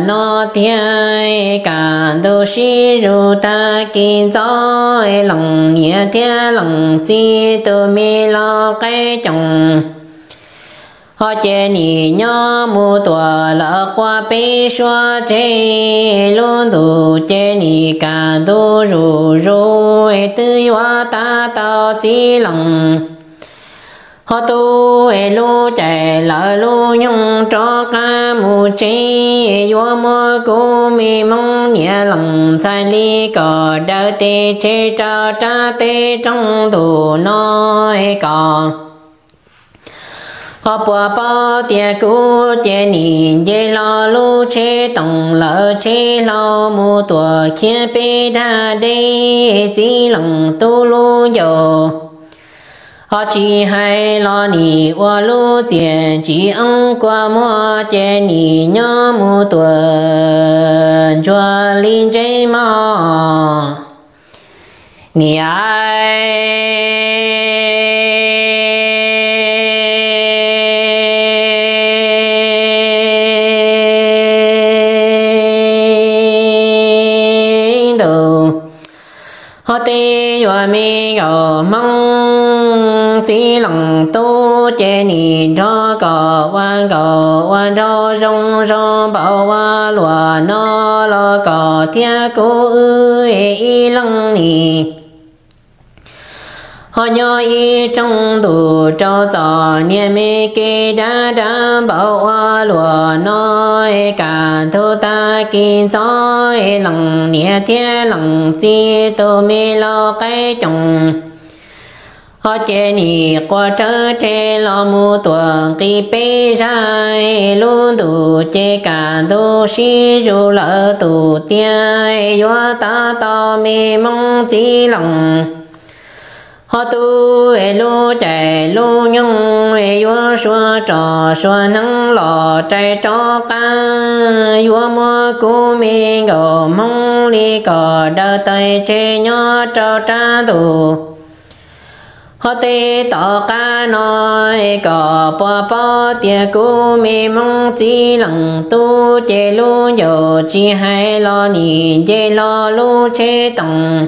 no tiag, kaj ntug sib zug tag kis ntxov, lees niam thiab lees txiv tus me lau qaib coom. Ho ces nim nyob mus tuam lawv quaj peb suab tseg, lub ntuj ces nim kaj ntug zuj zus, twb yuav tab tau txiv lees. Ho tu es lub caij lawv lub nyoog rov qab mus tsev, yuav muab kuv me hmoob niam lees ntxhais li kom daws tes tseg rau rab teb roog ntuj no kom ho puas paub tias kuv ces nim nce hlo lub tsheb toom lawv tsheb hlau mus tuam khiav peb dag deb, txiv lees tub lub ncauj. Ho tsis hais los nim ua lub txiaj ntsim oob kua muag ces nim nyob mus tuam ntsuag li ntsej mog. Niam ntug, ho tej yuav me nkauj hmoob, txiv lees tub ces nim nrog kom ua nkauj ua nraug zoo zoo npaum ua luam no los kom thiab kuv wb ib leeg nim ho nyob ib rooj ntuj rau txom nyem me kev dab dab npaum ua luam no, kaj ntug tag kis ntxov, lees niam thiab lees txiv tus me lau qaib coom. Ho ces nim quaj rawv rhe los mus tuam nqis peb zaj, lub ntuj ces kaj ntug sib zug lawm tus tiag, yuav tab tau me hmoob txiv lees. Ho tu es lub caij lub nyoog yuav suav roj suav hneev los rais rov qab, yuav muab kuv me nkauj hmoob li kom daws tes tseg nyob rau rab ntuj. Ho tej tom qab no kom puas paub tias kuv me hmoob txiv lees tub ces lub ncauj tsis hais los nim nce hlo lub tsheb toom.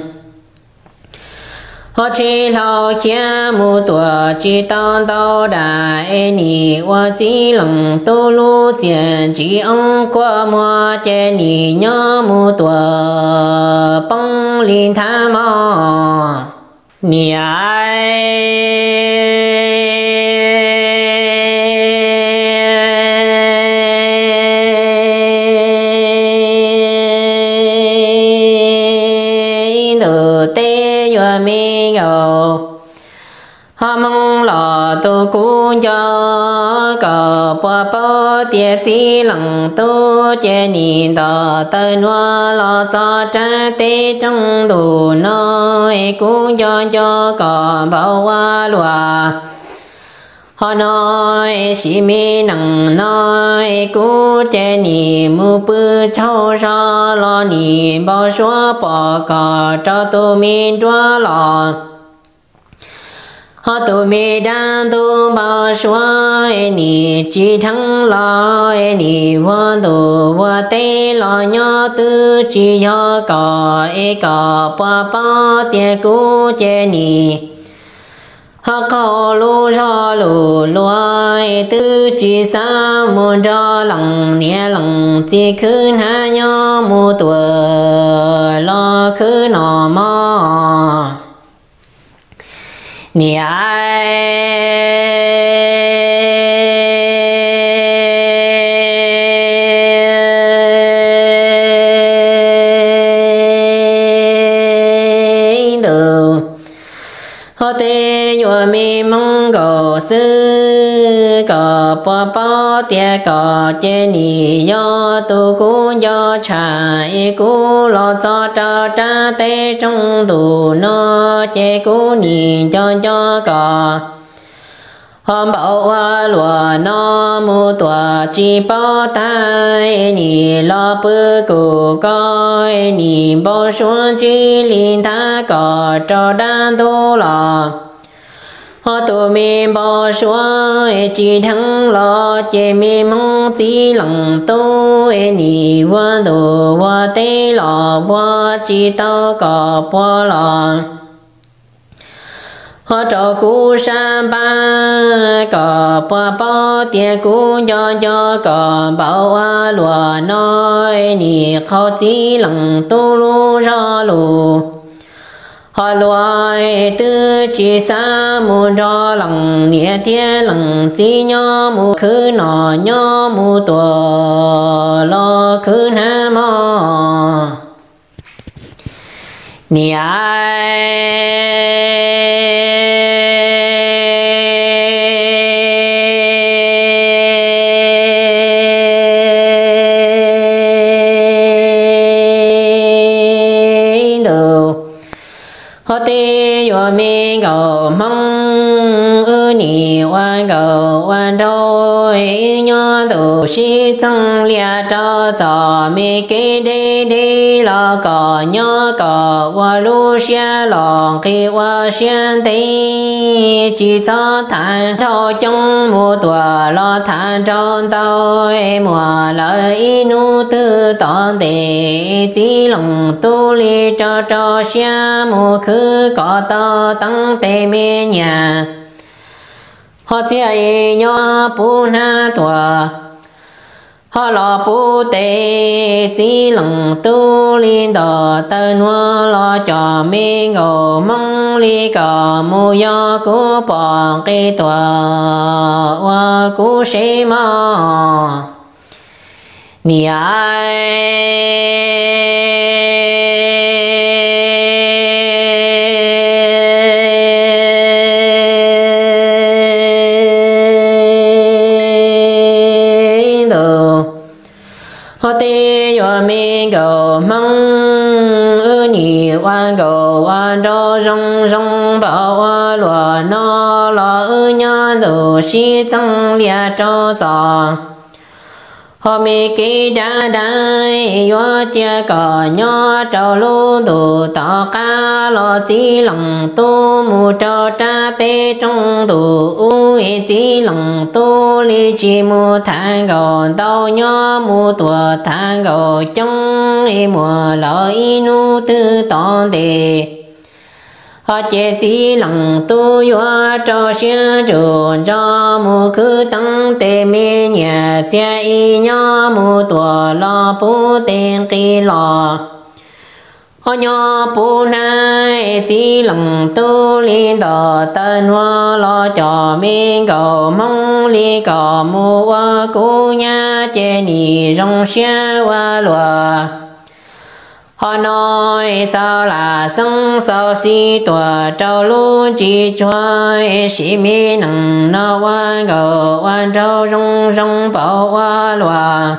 Ho tsheb hlau khiav mus tuam tsis tau ntau dam es nim ua txiv lees tub lub txiaj ntsim oob kua muag ces nim nyob mus tuam poob li nthab mog. Niam ntug, tej yuav me nkauj ho hmoob los tus kuv nco kom puas paub tias txiv lees tub ces nim nto taw nuav los txog rab teb rooj ntuj no es kuv nco nco kom npaum ua luam. Ho no es sim me neej no es kuv ces nim mus pw tsaug zog los nim npau suav pom kom rau tus me nruab los. Ho tus me dab ntub npau suav es nim tsis dheev los es nim vuag ntuj vuag teb los nyob twb tsis yog kom es kom puas paub tias kuv ces nim ho qaug lub zog lus luag es twb tsis xav mus nrog lees niam lees txiv khwv hnab nyob mus tuam los khwv no mog. Niam ntug, ho tej yuav me hmoob nkaus xwb kom puas paub tias kom ces nim yog tus kuv nco tshaj es kuv los txog rau rab teb rooj ntuj no ces kuv nim nco nco kom ho npaum ua luam no mus tuam tsis paub tag es nim los pw kuv ko es nim npau suav ntsib li nthab kom rau dab ntub los. Ho tus me npau suav tsis dheev los ces me hmoob txiv leej tub nim ua ntuj ua teb los ua tsis tau kom puas los ho rau kuv sab npab kom puas paub tias kuv nco nco kom npaum ua luaj no nim qhau txiv leej tub lub zog lus. Ho luag twb tsis xav mus nrog leej niam thiab leej txiv nyob mus khwv noj nyob mus tuaj los khwv hnav mog. Niam ntug, ho tej yuav me nkauj hmoob wb nim ua nkauj ua nraug, wb nyob ntuj sib txeeg liaj rau txom me kev deb deb los kom nyob kom ua lub siab los nqis ua siab ntev, tsis txhob tham nraug coob mus tuaj los tham nraug ntau, muaj lawv ib hnub twg tom ntej txiv leej tub li rau rau siab mus khwv kom tau teeb tes me nyuam. Ho txiag ib nyob puv hnab tuaj, ho los puv tes txiv leej tub li ntawm taw nuav los cov me nkauj hmoob li kom mus yog kuv pom nqis tuaj ua kuv seb mog. Niam ntug, ho tej yuav me nkauj hmoob wb nim ua nkauj ua nraug zoo zoo npaum ua luaj no los wb nyob ntuj sib txeeg liaj rau txom. Ho me kev dab dab yuav cia kom nyob rau lub ntuj tom qab los txiv leej tub mus rau rab teb rooj ntuj ub, txiv leej tub li tsis mus tham nkauj ntau nyob mus tuaj tham nkauj coob, muaj lawv ib hnub twg tom ntej. Ho ces txiv leej tub yuav rau siab ntsug ntso mus khwv teeb tes me nyuam txiag ib nyob mus tuaj los puv tes nqis los. Ho nyob puv hnab txiv leej tub li ntawm taw nuav los cov me nkauj hmoob li kom mus ua kuv nyab ces nim zoo siab ua luaj. Ho no xaus lam xeeb xaus xis tuaj rau lub ntsis tsuag, sim me neej no ua nkauj ua nraug zoo zoo npaum ua luaj.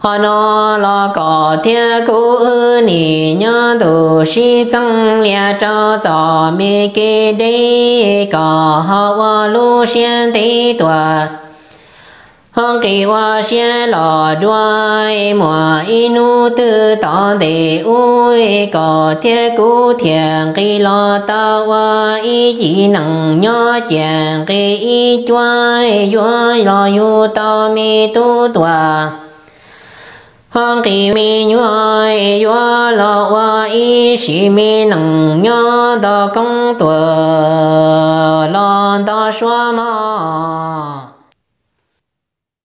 Ho no los kom thiab kuv wb nim nyob ntuj sib txeeg liaj rau txom me kev deb kom ho ua lub siab ntev tuaj. Ho nqis ua siab los dua, muaj ib hnub twg tom ntej ub, kom thiab kuv thiaj nqis los tau ua ib yim neej nyob cia nqis ib cuab, yuav los yug tau me tub tuaj. Ho nqis me nyuam yuav los ua ib sim me neej nyob nto koob tuaj los nto suab mog.